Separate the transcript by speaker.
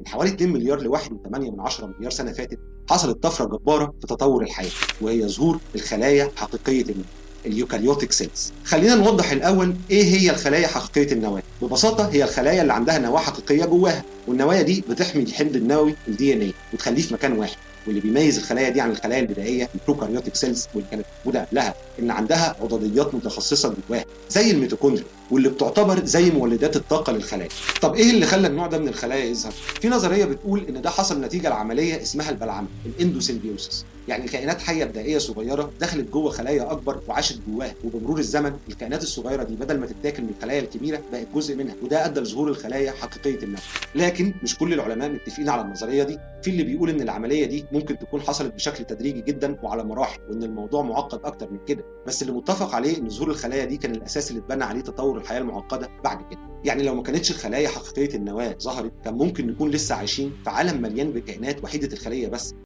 Speaker 1: من حوالي 2 مليار ل 1.8 مليار سنة فاتت حصلت طفرة جبارة في تطور الحياة، وهي ظهور الخلايا حقيقية النواة، ال eukaryotic cells. خلينا نوضح الاول ايه هي الخلايا حقيقية النواة. ببساطة هي الخلايا اللي عندها نواه حقيقية جواها، والنوايا دي بتحمي الحمض النووي ال DNA وتخليه في مكان واحد. واللي بيميز الخلايا دي عن الخلايا البدائية ال prokaryotic cells واللي كانت موجودة قبلها ان عندها عضديات متخصصة جواها زي الميتوكوندريا، واللي بتعتبر زي مولدات الطاقة للخلايا. طب ايه اللي خلى النوع ده من الخلايا يظهر؟ في نظرية بتقول ان ده حصل نتيجة لعملية اسمها البلعمه، ال endosymbiosis. يعني كائنات حيه بدائية صغيرة دخلت جوه خلايا اكبر وعاشت جواها، وبمرور الزمن الكائنات الصغيرة دي بدل ما تتاكل من الخلايا الكبيرة بقت جزء منها، وده ادى لظهور الخلايا حقيقية النواة. لكن مش كل العلماء متفقين على النظرية دي. في اللي بيقول ان العملية دي ممكن تكون حصلت بشكل تدريجي جدا وعلى مراحل، وان الموضوع معقد اكتر من كده. بس اللي متفق عليه ان ظهور الخلايا دي كان الاساس اللي اتبنى عليه تطور الحياة المعقدة بعد كده. يعني لو ما كانتش الخلايا حقيقية النواة ظهرت كان ممكن نكون لسه عايشين في عالم مليان بكائنات وحيده الخلية بس.